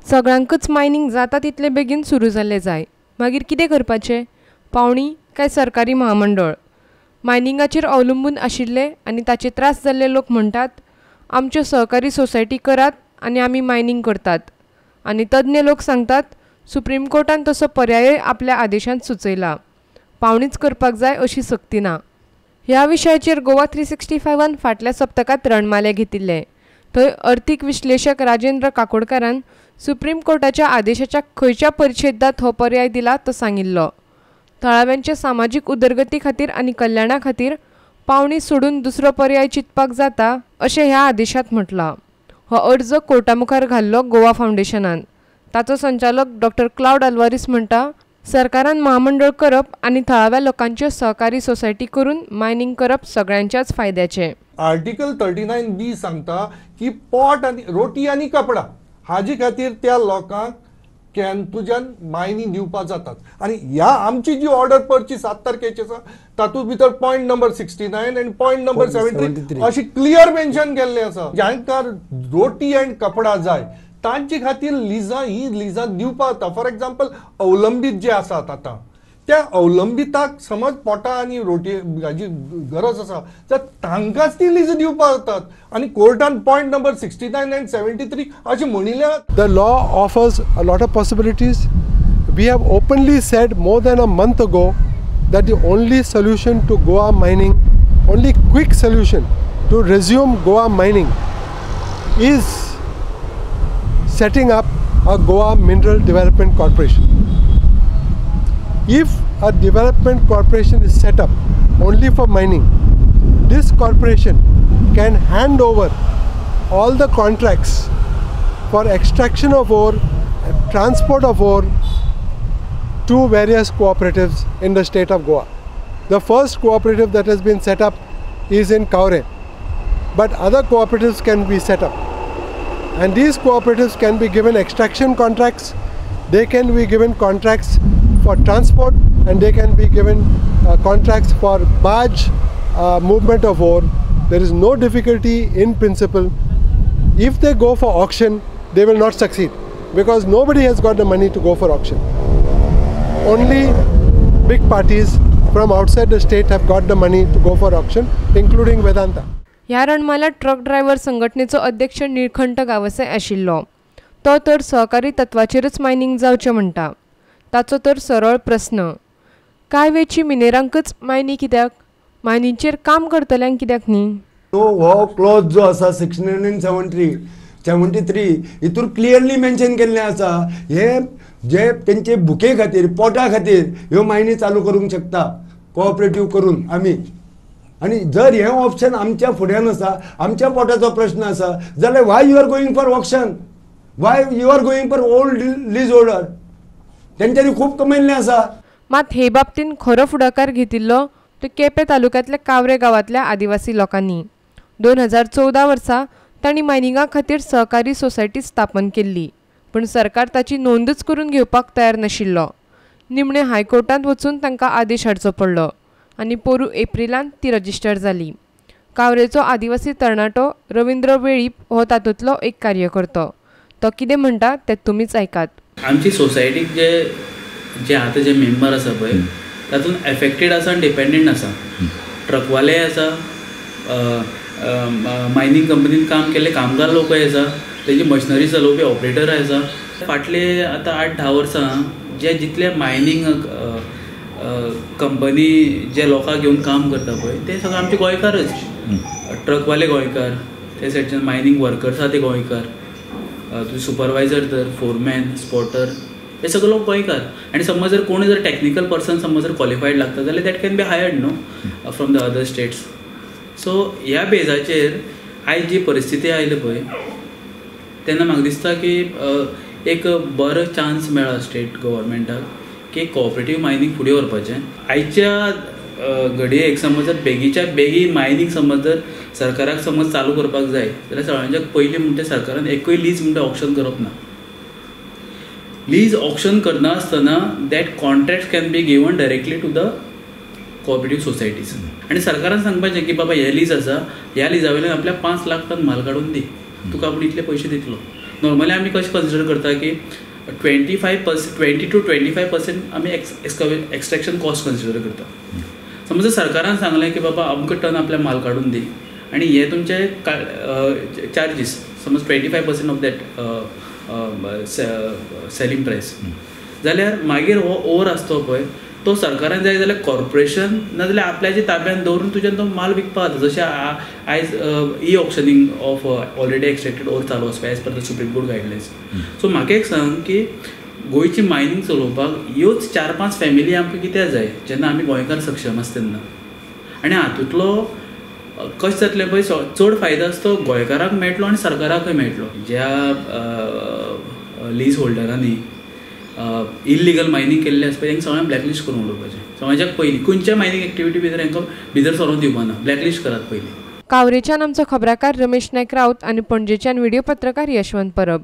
सगळ्यांकच मायनिंग जाता तितले बेगीन सुरू जाल्लें जाय. मागीर कितें करपाचें? पावणी काय सरकारी महामंडळ? मायनिंगाचेर अवलंबून आशिल्ले आनी ताचे त्रास जाल्ले लोक म्हणटात, आमच्यो सहकारी सोसायटी करात आनी आमी मायनिंग करतात. आनी तज्ञ लोक सांगतात, सुप्रीम कोर्टान तसो पर्याय आपल्या आदेशांत सुचयला. पावणीच करपाक जाय अशी सक्ती ना. ह्या विशयाचेर गोवा 365 फाटल्या सप्तकांत रणमाले घेतिल्ले. थंय अर्थीक विश्लेशक राजेंद्र काकोडकारान सुप्रीम कोर्टाच्या आदेशाच्या खंयच्या परिच्छेदांत हो पर्याय दिला तो सांगिल्लो. थळाव्यांचे सामाजीक उदरगती खातीर आनी कल्याणा खातीर पावणी सोडून दुसरो पर्याय चिंतपाक जाता अशें ह्या आदेशांत म्हटलां. हो अर्ज कोर्टा मुखार घाल्लो गोवा फावंडेशनान. ताचो संचालक डॉक्टर क्लावड अल्वारीस म्हणटा, सरकारान महामंडळ करप आनी थळाव्या लोकांच्यो सहकारी सोसायटी करून मायनिंग करप सगळ्यांच्याच फायद्याचें. आर्टिकल 39B सांगता की पोट आनी रोटी आनी कपडा हाजे खातीर त्या लोकांक can तुज्यान मायनिंग दिवपाक जातात. आनी ह्या आमची जी ऑर्डर परची 7 तारखेची आसा तातूंत भितर पॉयंट नंबर 69 आनी पॉयंट नंबर 73 अशी क्लियर मेन्शन केल्लें आसा. जांकां रोटी आनी कपडा जाय तांचे खातीर लिजां ही लिजां दिवपाक जाता. फॉर एग्जाम्पल अवलंबीत जे आसात आतां त्या अवलंबिताक समज पोटा आनी रोटी हाजी गरज आसा जाल्यार तांकांच ती लिजां दिवपाक जातात. आनी कोर्टान पॉयंट नंबर 69 आनी 73 अशें म्हणिल्लें. The law offers a lot of possibilities. We have openly said more than a month ago that the only solution to Goa mining, only quick solution to resume Goa mining is setting up a Goa Mineral Development Corporation. If a development corporation is set up only for mining, this corporation can hand over all the contracts for extraction of ore, transport of ore to various cooperatives in the state of Goa. The first cooperative that has been set up is in Kaure, but other cooperatives can be set up. And these cooperatives can be given extraction contracts, they can be given contracts for transport, and they can be given contracts for barge movement of ore. There is no difficulty in principle. If they go for auction, they will not succeed because nobody has got the money to go for auction. Only big parties from outside the state have got the money to go for auction, including Vedanta. ह्या रणमाला truck driver संघटनेचो अध्यक्ष निळखंठ गावसे आशिल्लो. तो तर सहकारी तत्वाचेरच mining जावचें म्हणटा. ताचो तर सरळ प्रस्न, काय वेळची मिनेरांकच मायनी कित्याक, मायनीचेर काम करतल्यांक कित्याक न्ही? हो क्लॉज जो आसा 69 73 हितूर क्लियरली मेन्शन केल्लें आसा, हे जे तेंचे भुके खातीर पोटा खातीर ह्यो मायनी चालू करूंक शकता कोऑपरेटीव करून आमी. आनी जर हें ऑप्शन आमच्या फुड्यान आसा, आमच्या पोटाचो प्रश्न आसा जाल्यार why you are going for auction, why you are going for old lease holder? तेंच्यांनी खूब कमयल्लें आसा. मात हे बाबतीन खरो फुडाकार घेतिल्लो तो केपें तालुक्यांतल्या कावरे गांवांतल्या आदिवासी लोकांनी. 2014 वर्सा तांणी मायनिंगा खातीर सहकारी सोसायटी स्थापन केल्ली, पूण सरकार ताची नोंदच करून घेवपाक तयार नाशिल्लो. निमणें हायकोर्टांत वचून तांकां आदेश हाडचो पडलो आनी पोरूं एप्रिलांत ती रजिस्टर जाली. कावरेचो आदिवासी तरणाटो रविंद्र वेळीप हो तातूंतलो एक कार्यकर्तो. तो कितें म्हणटा तें तुमीच आयकात. आमची सोसायटीक जे जे आतां जे मेंबर आसा पळय तातूंत एफेक्टेड आसा आनी डिपेंडंट आसा. ट्रकवाले आसा, मायनींग कंपनीन काम केल्ले कामगार लोकय आसा, तेजी मशिनरी चलोवपी ऑपरेटर आसा. फाटले आतां 8-10 वर्सां जे जितले मायनींग कंपनी जे लोकांक घेवन काम करता पळय ते सगळे आमचे गोंयकारच. ट्रकवाले गोंयकार, ते सायडच्यान मायनींग वर्कर्स आसा ते गोंयकार, तुजे सुपरवायजर तर फोरमॅन स्पॉटर हे सगळे लोक गोंयकार. आनी समज जर कोणी जर टॅक्निकल पर्सन समज जर क्वॉलिफायड लागता जाल्यार that can be hired न्हू from the other states. So ह्या बेजाचेर आयज जी परिस्थिती आयली पळय तेन्ना म्हाका दिसता की एक बरो चान्स मेळ्ळा स्टेट गव्हर्मेंटाक की कोऑपरेटीव मायनींग फुडें व्हरपाचें. आयच्या घडयेक समज जर बेगीच्या बेगीन मायनींग समज जर सरकाराक समज चालू करपाक जाय जाल्यार सगळ्यांच्या पयलीं म्हणटा सरकारान एकूय लीज म्हणटा ऑक्शन करप ना. लीज ऑक्शन करनासतना that contract can be given directly to the cooperative societies. आनी सरकारान सांगपाचें की बाबा हे लीज आसा, ह्या लिजा वयल्यान आपल्याक 5 लाख टन म्हाल काडून दी, तुका आपूण इतले पयशे दितलो. नॉर्मली आमी कशें कन्सिडर करता की 25%, 20 to 25% आमी एक्सट्रॅक्शन कॉस्ट कन्सिडर करता. समज सरकारान सांगलें की बाबा अमको टन आपल्या माल काडून दी आनी हे तुमचे चार्जीस, समज 25% ऑफ that selling price, जाल्यार मागीर हो ओवर आसता पळय तो सरकारान जाय जाल्यार कॉर्पोरेशन नाजाल्यार आपल्याच्या ताब्यान दवरून तुज्यान तो माल विकपाक जाता. जशें आयज e auctioning of already extracted ore चालू आसा as per the Supreme Court guidelines. So म्हाका एक सांग की गोंयची मायनींग चलोवपाक ह्योच 4-5 फॅमिली आमकां कित्याक जाय जेन्ना आमी गोंयकार सक्षम आसा तेन्ना. आनी हातूंतलो कशें जातलें पळय, चड फायदो आसा तो गोंयकारांक मेळटलो आनी सरकाराकय मेळटलो. ज्या लीज होल्डरांनी इल्लिगल मायनींग केल्लें आसा पळय तांकां सगळ्यांक ब्लॅकलिस्ट करून उडोवपाचें. सगळ्यांच्याक पयलीं खंयच्या मायनींग एक्टिविटी भितर हांकां भितर सरोन दिवपाना, ब्लॅकलिस्ट करात पयलीं. कावरेच्यान आमचो खबराकार रमेश नायक राऊत आनी पणजेच्यान व्हिडिओ पत्रकार यशवंत परब.